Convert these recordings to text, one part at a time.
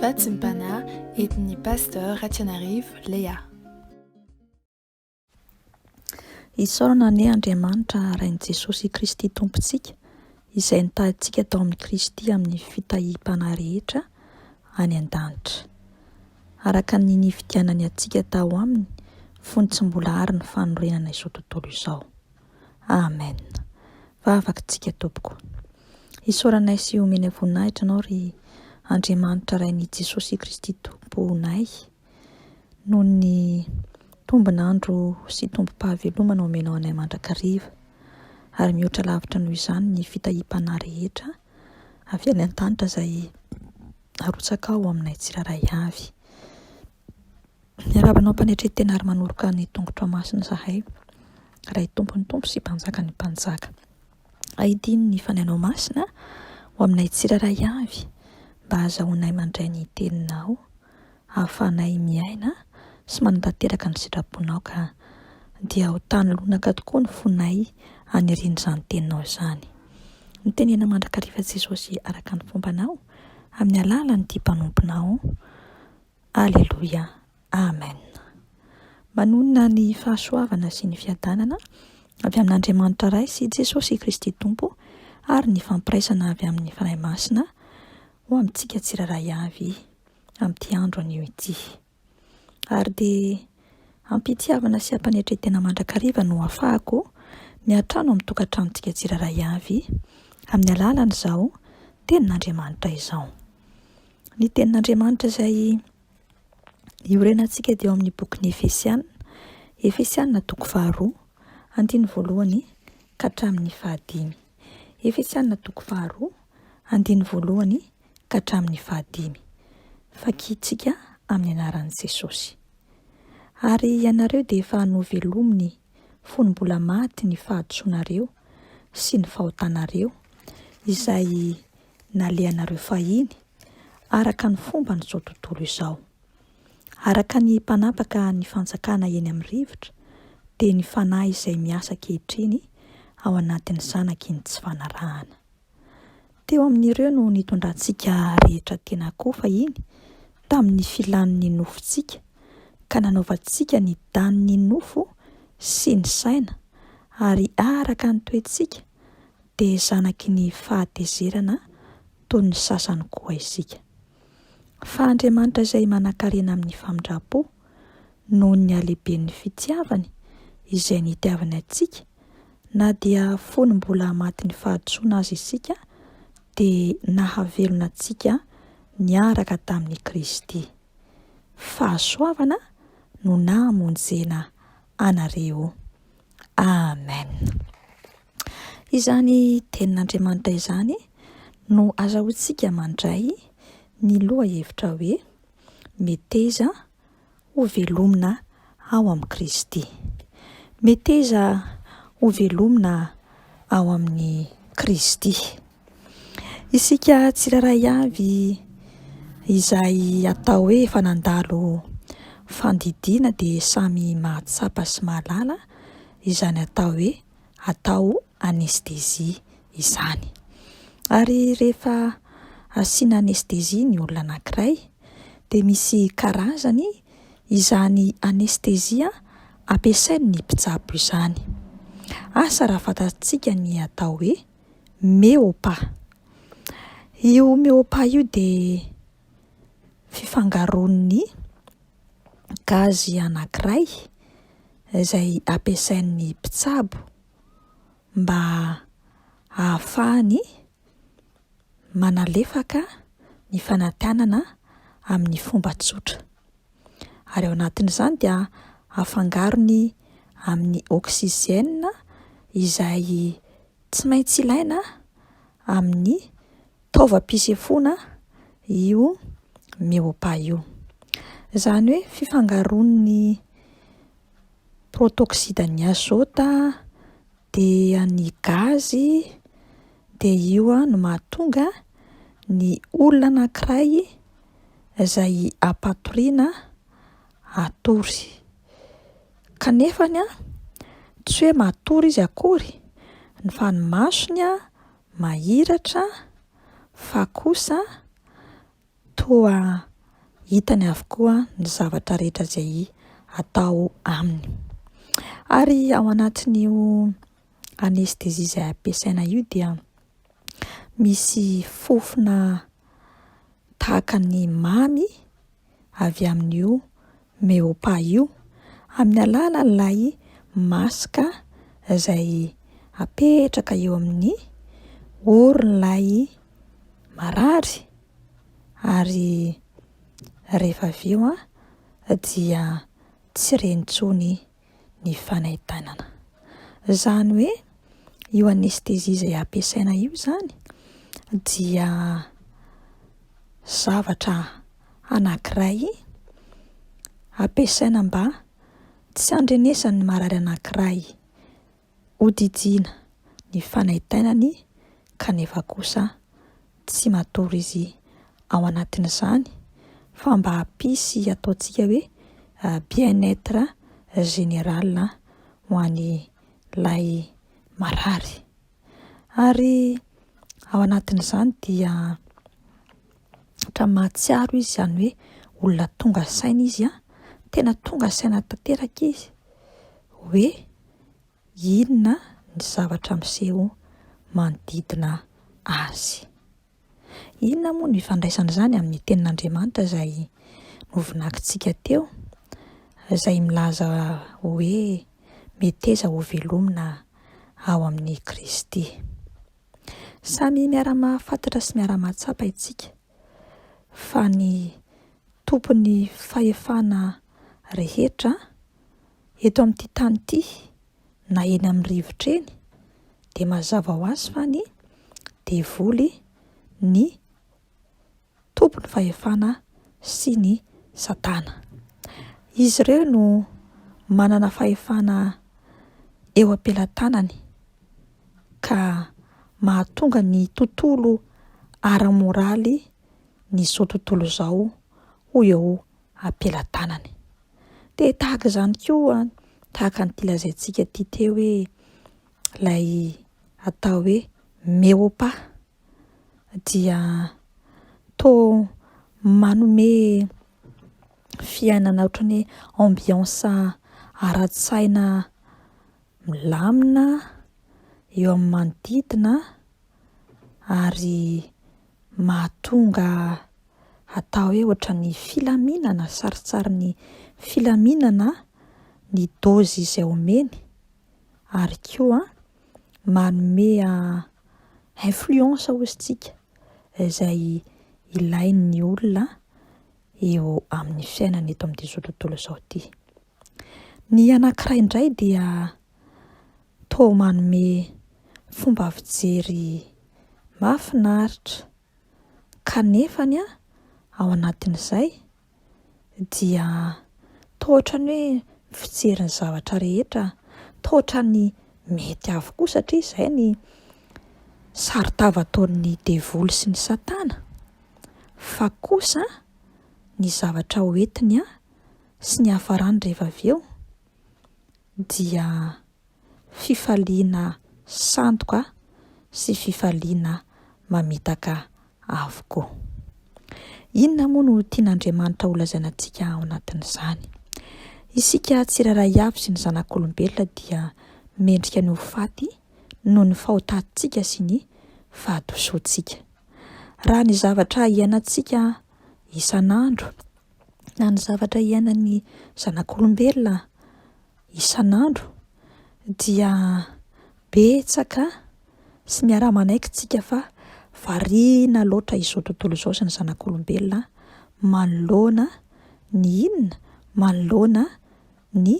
Vatsim-panahy entin'ny Pasteur Ratianarivo Léa. Isaorana anie Andriamanitra Rain'i Jesosy Kristy Tompontsika, izay nitahy antsika tao amin'i Kristy amin'ny fitahiam-panahy rehetra any an-danitra. Araka ny nifidianany antsika tao Aminy fony tsy mbola ary ny fanorenana izao tontolo izao. Amen. Vavaka tsika tompoko. Isaoranay sy omenay voninahitra Anao ry Andriamanitra Rain'i Jesosy Kristy Tomponay noho ny tombon'andro sy tombom-pahavelomana omenao anay mandrakariva ary mihoatra lavitra noho izany ny fitahiam-panahy rehetra avy any an-danitra izay arotsakao aminay tsirairay avy. Miarahaba anao am-panetren-tena ary manoroka ny tongotrao masina izahay, Ray Tompon'ny Tompo sy Mpanjakan'ny Mpanjaka. Aidino ny Fanahinao Masina ho aminay tsirairay avy mba hahazahoanay mandray ny Teninao, hahafahanay miaina sy manatanteraka ny sitraponao ka dia ho tany lonaka tokoa ny fonay hanirian'izany Teninao izany. Mitenena mandrakariva Jesosy araka ny fombanao amin'ny alalan'ity mpanomponao. Aleloia. Amen. Manonona ny fahasoavana sy ny fiadanana avy amin'Andriamanitra Ray sy Jesosy Kristy Tompo ary ny fampiraisana avy amin'ny Fanahy Masina ho amintsika tsirairay avy amin'ity andro anio ity. Ary dia am-pitiavana sy am-panetren-tena mandrakariva no ahafahako miantrano amin'ny tokantranontsika tsirairay avy amin'ny alalan'izao Tenin'Andriamanitra izao. Ny Tenin'Andriamanitra izay iorenantsika dia ao amin'ny bokin'ny Efesiana, Efesiana toko faharoa, andininy voalohany ka hatramin'ny fahadimy. Efesiana toko faharoa, andininy voalohany ka hatramin'ny fahadimy. Vakintsika amin'ny anaran'i Jesosy. Ary ianareo dia efa novelominy fony mbola maty ny fahadisoanareo sy ny fahotanareo, izay nalehanareo fahiny, araka ny fomban'izao tontolo izao. Araka ny mpanapaka ny fanjakana eny amin'ny rivotra, dia ny fanahy izay miasa ankehitriny ao anatin'ny zanaky ny tsy fanarahana. Teo amin'ireo no nitondrantsika rehetra tena koa fahiny tamin'ny filan'ny nofontsika, ka nanaovantsika ny danin'ny nofo sy ny saina, ary araka ny toetsika, dia zanaky ny fahatezerana toy ny sasany koa isika. Fa Andriamanitra izay manankarena amin'ny famindram-po, noho ny halehiben'ny fitiavany izay nitiavany antsika, na dia fony mbola matin'ny fahadisoana aza isika, dia nahavelona antsika niaraka tamin'i Kristy. Fahasoavana no namonjena anareo. Amen. Izany tenin'Andriamanitra izany no azahoantsika mandray ny lohahevitra hoe meteza ho velomina ao amin'i Kristy. Meteza ho velomina ao amin'i Kristy. Isika tsirairay avy izay atao hoe efa nandalo fandidiana dia samy mahatsapa sy mahalala izany atao hoe atao anesthésie izany. Ary rehefa asiana anesthésie ny olona anankiray dia misy karazany izany anesthésie ampiasain'ny mpitsabo izany. Asa raha fantatsika ny atao hoe MEOPA. Io MEOPA io dia fifangaroan'ny gaz anankiray izay ampiasain'ny mpitsabo mba hahafahany manalefaka ny fanantanana amin'ny fomba tsotra, ary ao anatin'izany dia afangarony amin'ny oxygène izay tsy maintsy ilaina amin'ny taovam-pisefoana io MEOPA io. Izany hoe fifangaroan'ny protoxyde-n'ny azôta dia ny gazy de io no mahatonga ny olona anankiray izay ampatoriana hatory, kanefany a tsy hoe matory izy akory fa ny masony a mahiratra fa kosa. Toa hitany avokoa ny zavatra rehetra izay atao aminy. Ary ao anatin'io anesthésie izay ampiasaina io dia misy fofona tahaka ny mamy avy amin'io MEOPA io amin'ny alalan'ilay maska izay apetraka eo amin'ny oron'ilay marary ary rehefa avy eo a dia tsy re intsony ny fanaintainana. Zany hoe io anesthésie izay ampiasaina io zany dia zavatra anankiray ampiasaina mba tsy handrenesan'ny marary anankiray hodidiana ny fanaintainany kanefa kosa tsy matory izy ao anatin'izany fa mba hampisy ataontsika hoe bien-être général ho an'ilay marary. Ary ao anatin'izany dia ohatran'ny mahatsiaro izy zany hoe olona tonga saina izy a, tena tonga saina tanteraka izy hoe inona ny zavatra miseho manodidina azy. Inona moa no ifandraisan'izany amin'ny tenin'Andriamanitra izay novinakintsika teo, izay milaza hoe meteza ho velomina ao amin'i Kristy. Samy miara-mahafantatra sy miara-mahatsapa isika fa ny tompon'ny fahefana rehetra eto amin'ity tany ity na eny amin'ny rivotra eny dia mazava ho azy fa ny devoly ny tompon'ny fahefana sy ny satana. Izy ireo no manana fahefana eo am-pelatanany ka mahatonga ny tontolo ara-môraly ny izao tontolo izao ho eo am-pelatanany. De tahaka izany koa, tahaka an'ity lazaintsika ty teo hoe lay atao hoe MEOPA dia tô manome fiainana ohatran'ny hoe ambiance ara-tsaina milamina eo amin'ny manodidina ary mahatonga atao hoe ohatran'ny filaminana, sarintsariny filaminana ny dôzy izay omeny ary koa manome influence hozy tsika izay ilain'ny olona eo amin'ny fiainana eto amin'ity zao tontolo izao ity. Ny anankiray indray dia toa manome fomba fijery mahafinaritra kanefany a ao anatin'izay dia toa ohatran'ny hoe fijery ny zavatra rehetra, toa ohatran'ny mety avokoa satria izay ny saron-tava ataon'ny devoly sy ny satana fa kosa ny zavatra hoentiny a sy ny hiafarany rehefa avy eo dia fifaliana sandoka sy fifaliana mamitaka avokoa. Inona moa no tian'Andriamanitra holazaina antsika ao anatin'izany? Isika tsirairay avy sy ny zanak'olombelona dia mendrika ny ho faty noho ny fahotantsika sy ny fahadisoantsika. Raha ny zavatra iainantsika isan'andro na ny zavatra iainan'ny zanak'olombelona isan'andro dia betsaka sy miara-manaiky tsika fa variana loatra izao tontolo izao sy ny zanak'olombelona manoloana ny inona? Manoloana ny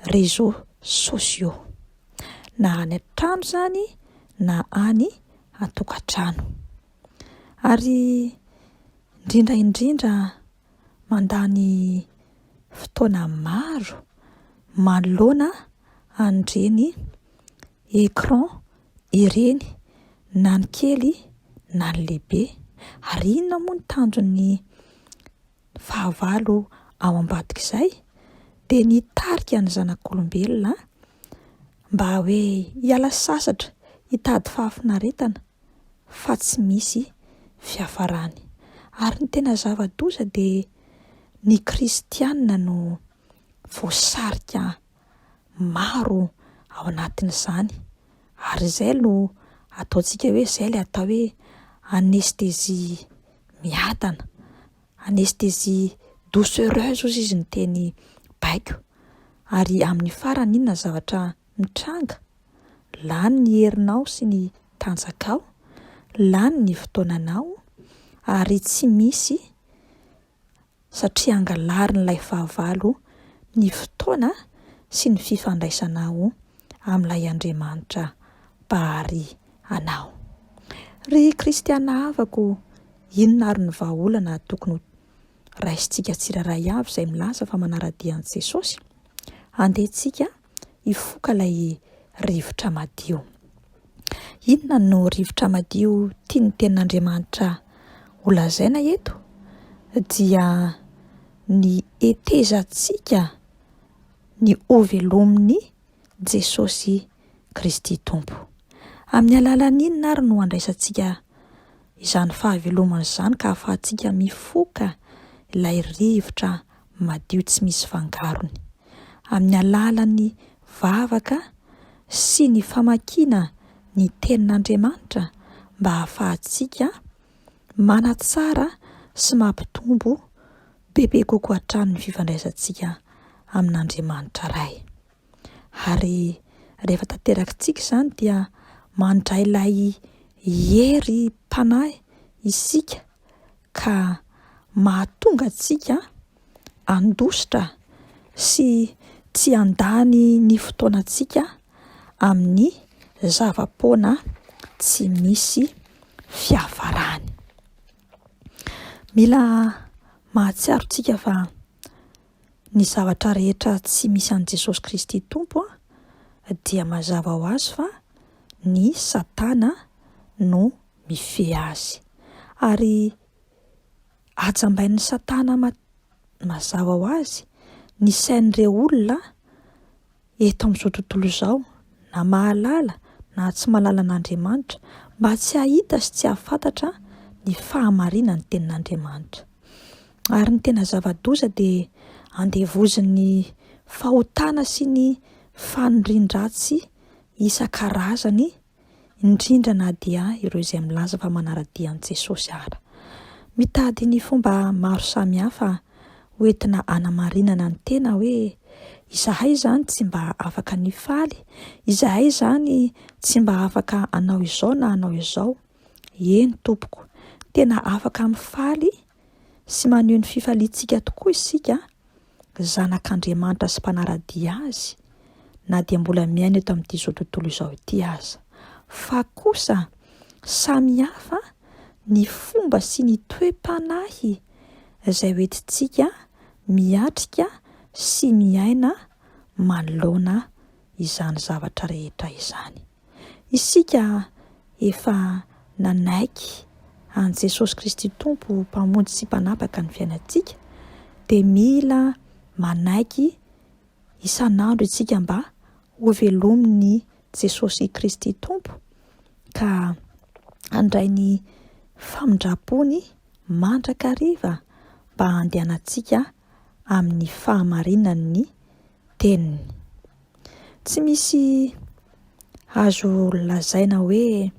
réseaux sociaux, na any an-trano izany na any an-tokantrano. Ary indrindra indrindra mandany fotoana maro manoloana an'ireny écran ireny na ny kely na ny lehibe. Ary inona moa ny tanjon'ny fahavalo ao ambadik'izay? De ny hitarika ny zanak'olombelona mba hoe hiala sasatra, hitady fahafinaretana fa tsy misy fiafarany. Ary ny tena zava-doza dia ny kristianina no voasarika maro ao anatin'izany, ary izay no ataontsika hoe zay le atao hoe anesthésie miadana, anesthésie doucereuse hozy izy ny teny baiko, ary amin'ny farany inona ny zavatra mitranga? Lany ny herinao sy ny tanjakao, lany ny fotoananao ary tsy misy satria angalarin'ilay fahavalo ny fotoana sy ny fifandraisanao amin'ilay Andriamanitra Mpahary anao. Ry kristiana havako, inona ary ny vahaolana tokony ho raisintsika tsirairay avy izay milaza fa manara-dia an'i Jesosy? Andeha tsika hifoka ilay rivotra madio. Inona no rivotra madio tian'ny Tenin'Andriamanitra holazaina eto? Dia ny hetezantsika ny hovelomin'i Jesosy Kristy Tompo. Amin'ny alalan'ny inona ary no handraisantsika izany fahavelomana izany ka ahafahantsika mifoka ilay rivotra madio tsy misy fangarony? Amin'ny alalan'ny vavaka sy ny famakiana ny Tenin'Andriamanitra mba hahafahantsika manatsara sy mampitombo bebe kokoa hatrany ny fifandraisantsika amin'Andriamanitra Ray. Ary rehefa tanterakitsika izany dia mandray ilay herim-panahy isika ka mahatonga antsika handositra sy tsy handany ny fotoanantsika amin'ny zava-poana tsy misy fiafarany. Mila mahatsiaro tsika fa ny zavatra rehetra tsy misy an'i Jesosy Kristy Tompo dia mazava ho azy fa ny Satana no mifehy azy. Ary hajambain'i Satana mazava ho azy ny sain'ireo olona eto amin'izao tontolo izao, na mahalala na tsy mahalala an'Andriamanitra, mba tsy hahita sy tsy hahafantatra ny fahamarinan'ny tenin'Andriamanitra. Ary ny tena zava-doza dia andevozin'ny fahotana sy ny fanirian-dratsy isan-karazany indrindra na dia ireo izay milaza fa manara-dia an'i Jesosy ara. Mitady ny fomba maro samihafa hoentina hanamarinana ny tena hoe, izahay izany tsy mba afaka nifaly, izahay izany tsy mba afaka hanao izao na hanao izao. Eny tompoko, tena afaka mifaly sy maneho ny fifaliantsika tokoa isika zanak'Andriamanitra sy mpanara-dia Azy, na dia mbola miaina eto amin'ity izao tontolo izao ity aza. Fa kosa, samy hafa ny fomba sy ny toe-panahy izay hoentintsika miatrika sy miaina manoloana izany zavatra rehetra izany. Isika efa nanaiky an'i Jesosy Kristy Tompo ho Mpamonjy sy Mpanapaka ny fiainantsika, dia mila manaiky isan'andro isika mba hovelomin'i Jesosy Kristy Tompo ka handray ny famindram-pony mandrakariva mba handehanantsika amin'ny fahamarinan'ny teniny. Tsy misy azo lazaina hoe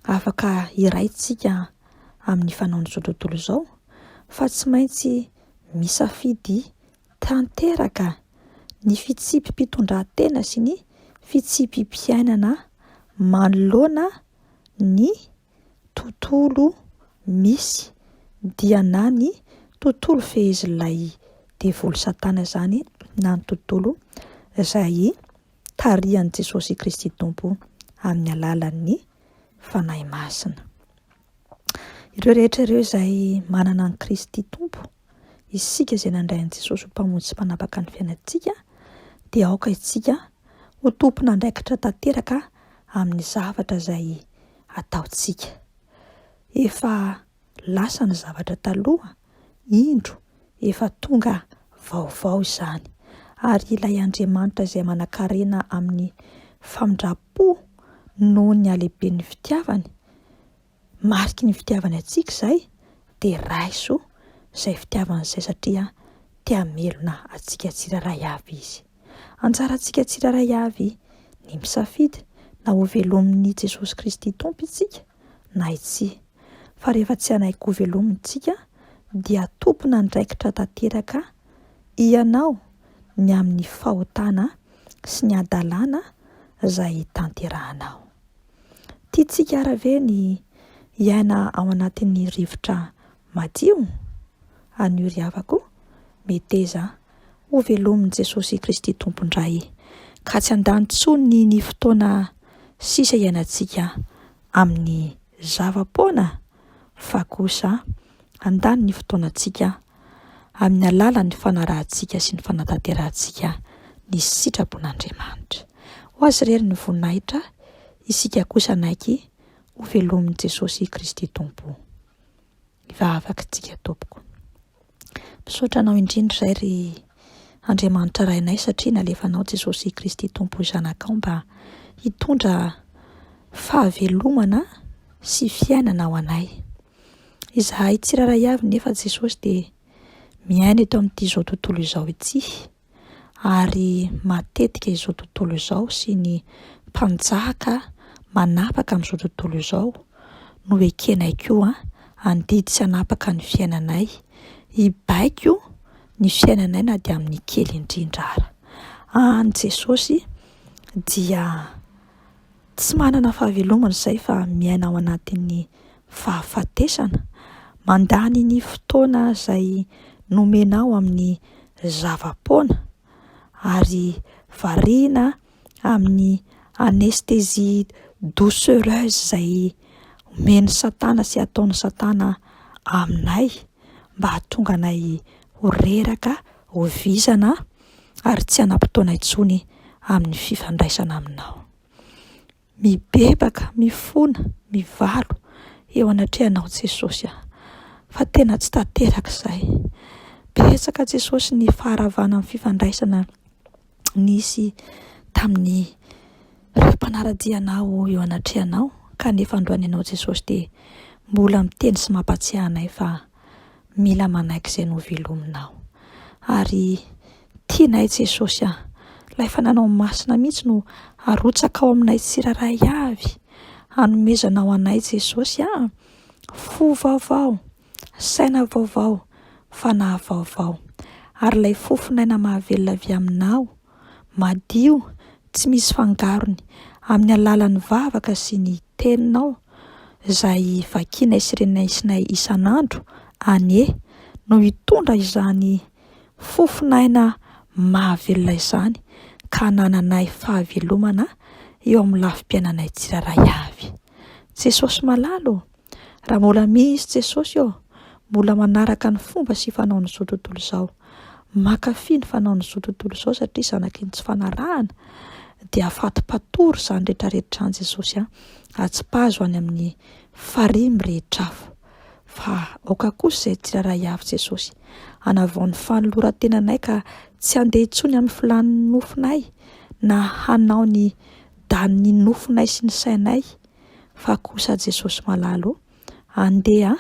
afaka hiray tsika amin'ny fanaon'izao tontolo izao fa tsy maintsy misafidy tanteraka ny fitsipi-pitondran-tena sy ny fitsipi-piainana manoloana ny tontolo misy dia na ny tontolo fehezin'ilay devoly satana izany na ny tontolo izay tarihan'i Jesosy Kristy Tompo amin'ny alalan'ny Fanahy Masina. Ireo rehetra ireo izay manana an'i Kristy Tompo, isika izay nandray an'i Jesosy ho Mpamonjy sy Mpanapaka ny fiainantsika, dia aoka isika ho tompon'andraikitra tanteraka amin'ny zavatra izay ataontsika. Efa lasa ny zavatra taloha, indro efa tonga vaovao izany. Ary ilay Andriamanitra izay manankarena amin'ny famindram-po noho ny halehiben'ny fitiavany, mariky ny fitiavany antsika izay, Dia raiso izay fitiavana izay satria te hamelona antsika tsirairay avy Izy. Anjarantsika tsirairay avy ny misafidy na hovelomin'i Jesosy Kristy Tompo isika na tsia. Fa rehefa tsy hanaiky hovelominy isika dia tompon'andraikitra tanteraka ianao ny amin'ny fahotana sy ny hadalana izay tanterahanao. Tiantsika àry ve ny hiaina ao anatin'ny rivotra madio? Anio ry havako, meteza hovelomin'i Jesosy Kristy Tompo indray, ka tsy handany intsony ny fotoana sisa iainantsika amin'ny zava-poana, fa kosa handany ny fotoanantsika amin'ny alalan'ny fanarahantsika sy ny fanatanterahantsika ny sitrapon'Andriamanitra. Ho Azy irery ny voninahitra, isika kosa hanaiky ho velomin'i Jesosy Kristy Tompo. Hivavaka isika tompoko. Misaotra Anao indrindra izay ry Andriamanitra Rainay satria nalefanao Jesosy Kristy Tompo Zanakao mba hitondra fahavelomana sy fiainana ho anay. Izahay tsirairay avy nefa Jesosy dia miaina eto amin'ity izao tontolo izao ity ary matetika izao tontolo izao sy ny mpanjaka manapaka amin'izao tontolo izao no ekenay koa handidy sy hanapaka ny fiainanay, hibaiko ny fiainanay na dia amin'ny kely indrindra ara. Any Jesosy dia Tsy manana fahavelomana izay fa miaina ao anatin'ny fahafatesana, mandany ny fotoana izay nomenao amin'ny zava-poana ary variana amin'ny anesthésie doucereuse izay omen'i satana sy ataon'i satana aminay mba hahatonga anay ho reraka, ho vizana ary tsy hanam-potoana intsony amin'ny fifandraisana aminao. Mibebaka, mifona, mivalo eo anatrehanao Jesosy a! Fa tena tsy tanteraka izay. Betsaka Jesosy ny faharavana ny fifandraisana nisy tamin'ny ireo mpanara-dia anao eo anatrehanao, kanefa androany ianao Jesosy dia mbola miteny sy mampatsiahy anay fa mila manaiky izay novelominao. Ary tianay Jesosy a, ilay fananao masina mihitsy no arotsaka ao aminay tsirairay avy, hanomezanao anay Jesosy a, fo vaovao, saina vaovao, fanahy vaovao. Ary ilay fofon'aina mahavelona avy aminao, madio, tsy misy fangarony, amin'ny alalan'ny vavaka sy ny teninao, izay vakinay sy renesinay isan'andro anie, no hitondra izany fofon'aina mahavelona izany ka hanananay fahavelomana eo amin'ny lafim-piainanay tsirairay avy. Jesosy malala ô! Raha mbola misy Jesosy ô, mbola manaraka ny fomba sy fanaon'izao tontolo izao, mankafy ny fanaon'izao tontolo izao satria zanaky ny tsy fanarahana, dia fatipatory izany rehetrarehetra izany Jesosy a, atsipazo any amin'ny farihy mirehitra afo. Fa aoka kosa izay tsirairay avy Jesosy, hanavao ny fanoloran-tenanay ka tsy handeha intsony amin'ny filàn'ny nofonay na hanao ny danin'ny nofonay sy ny sainay, fa kosa Jesosy malala ô, andeha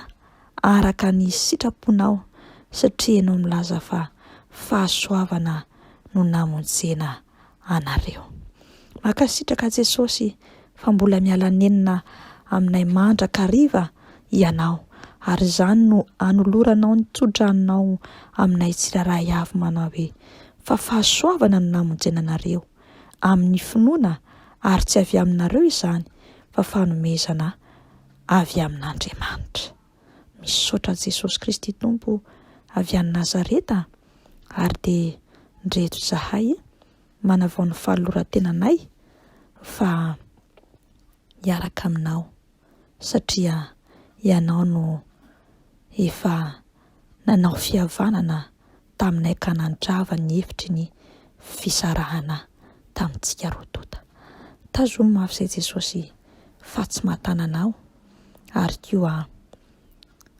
araka ny sitraponao satria Ianao milaza fa fahasoavana no namonjena anareo. Mankasitraka Jesosy fa mbola miala nenina aminay mandrakariva Ianao ary izany no anoloranao ny tsodranonao aminay tsirairay avy manao hoe fa fahasoavana no namonjena anareo amin'ny finoana ary tsy avy aminareo izany fa fanomezana avy amin'Andriamanitra. Misaotra an'i Jesosy Kristy Tompo avy any Nazareta ary dia ndreto izahay manavao ny fanoloran-tenanay fa hiaraka aminao satria ianao no efa nanao fihavanana taminay ka nandrava ny efitry ny fisarahana tamintsika roa tonta. Tazomy mafy izay Jesosy fa tsy mahatana anao ary koa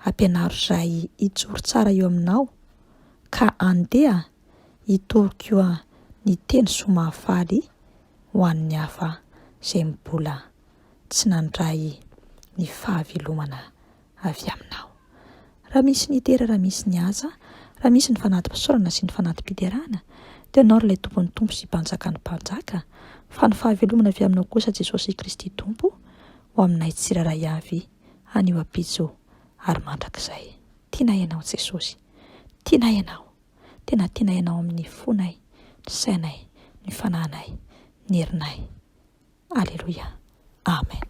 ampianaro izahay hijoro tsara eo aminao ka andeha hitory koa ny teny soa mahafaly ho an'ny hafa izay mbola tsy nandray ny fahavelomana avy aminao. Raha misy ny dera, raha misy ny haja, raha misy ny fanati-pisaorana sy ny fanati-piderana, dia Ianao ry Ilay Tompon'ny tompo sy Mpanjakan'ny mpanjaka, fa ny fahavelomana avy Aminao kosa Jesosy Kristy Tompo, ho aminay tsirairay avy, anio ampitso ary mandrakizay. Tianay Ianao Jesosy. Tianay Ianao. Tena tianay Ianao amin'ny fonay, ny sainay, ny fanahinay, ny herinay. Aleloia. Amen.